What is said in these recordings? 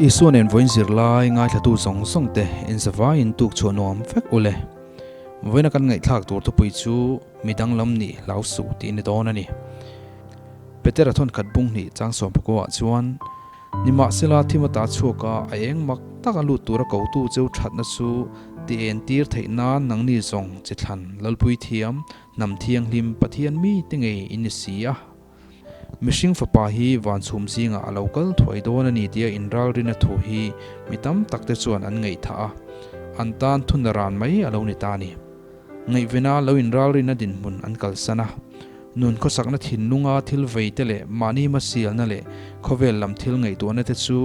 Isua nen vawiin zirlai ngaithlatu zawng zawng te in zavaiin tuk chhuah nuam vek u le. Vawiina kan ngaihthlak tur thupui chu mi danglam nih hlau suh tih ni dawn a ni. Petera thawnkhat bung hnih chang sawmpakua ah chuan Nimahsela thim ata chhuak a, a eng mak taka lut tura kotu cheu thatna chu ti en tir theih nan nangni zawng chi thlan Lalpui thiam, hnam thianghlim Pathian mite ngei in ni si a. Mihring fapa hi van chhum zingah a lo kal thuai dawn a ni tia inralrina thu hi mi tam takte chuan an ngaihthah a, an tan thuna ran mai a lo ni ta a ni. Ngaihvena lo inralrina dinhmun an kalsan a, nun khawsakna thinlunga thil vei te leh mahni hmasialna leh khawvel lam thil ngaihtuahna te chu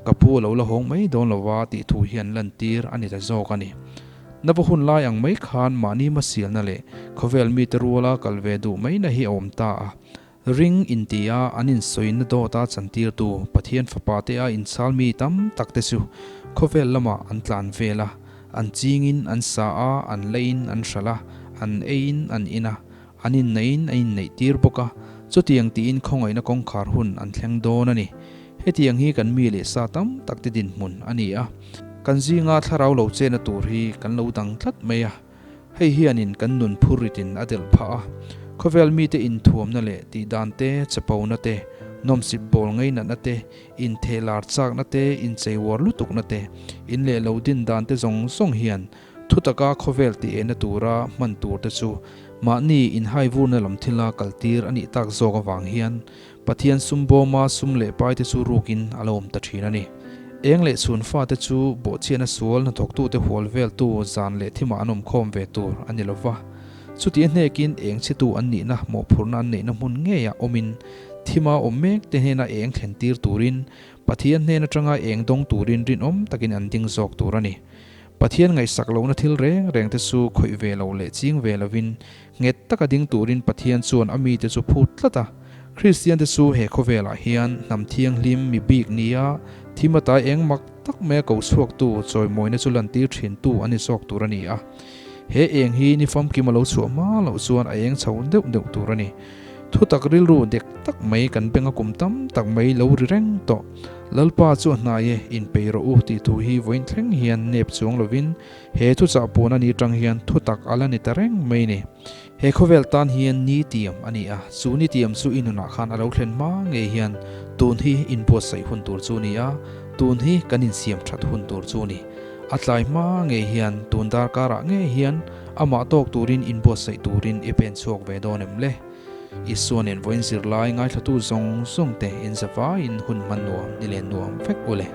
ka pu a lo la hawng mai dawn lova tih thu hi an lantir a ni ta zawk a ni. Nava hun lai ang mai khan mahni hmasialna leh khawvel mite ruala kal ve duh maina hi a awm ta a. Ring intia an insawina dawta chantirtu Pathian fapa te a inchhal mi tam tak te chu khawvel lamah an tlan vel a, an chingin an sa a, an leiin an hralh a, an eiin an in a, an inneihin a inneih tir bawk a, chutiang tiin khawngaihna kawngkhar hun an thleng dawn a ni. Hetiang hi kan mi leh sa tam tak te dinhmun a ni a, kan zinga thlarau lo chena tur hi kan lo dang tlat mai a, hei hianin kan nun phur ritin a delh phah a, khawvel mite inthuamna leh tihdan te, chapona te, nawmsip bawl ngainatna te, intheh lar chakna te, inchei uar lutukna te, in leh lo din dan te zawng zawng hian Thutaka khawvel tih ehna tura hman tur te chu mahni inhaivurna lam thila kaltir a nih tak zawk avang hian Pathian sum bawma sum leh pai te chu rukin a lo awm ta thin a ni. Eng leh chhun fate chu bawhchhiatna sual hnathawktute hual veltu zan leh thimah an awm khawm ve tur a ni lova. Chuti a hnekin eng chhitu an nihna mawhphurhna an neihna hmun ngeiah awmin thima awm mek te hnena eng thlen tir turin Pathian hnen atanga eng dawng turin rinawm takin an ding zawk tur a ni. Pathian ngaihsak lohna thil reng reng te chu khawih ve lo leh ching ve lovin nghet taka ding turin Pathian chuan a mite chu phut tlat a. Kristian te chu he khawvelah hian hnam thianghlim mi bik nia thim atai eng mak tak maia ko chhuaktu chawimawina chu lantir thintu an ni zawk tur a ni a. He eng hi ni famkim a lo chhuah hma loh chuan a eng chho deuh deuh tur a ni. Thutak rilru dek tak mai kan benga kum tam tak mai lo ri reng tawh. Lalpa chu a hnai e, inpei rawh u tih thu hi vawiin thleng hian nep chuang lovin he thuchah puan a ni tang hian thutak a la ni ta reng mai ni. He khawvel tan hian ni tiam a ni a, chu ni tiam chu i nunah khan a lo thlen hma ngei hian tun hi inbuatsaih hun tur chu ni a, tun hi kan insiam that hun tur chu ni. A tlai hma ngei hian tun darkarah ngei hian amah tawk turin inbuatsaih turin i pen chhuak ve dawn em le? Isua nen vawiin zirlai ngaithlatu zawng zawng te in zavaiin hun hman nuam ni len nuam vek u le.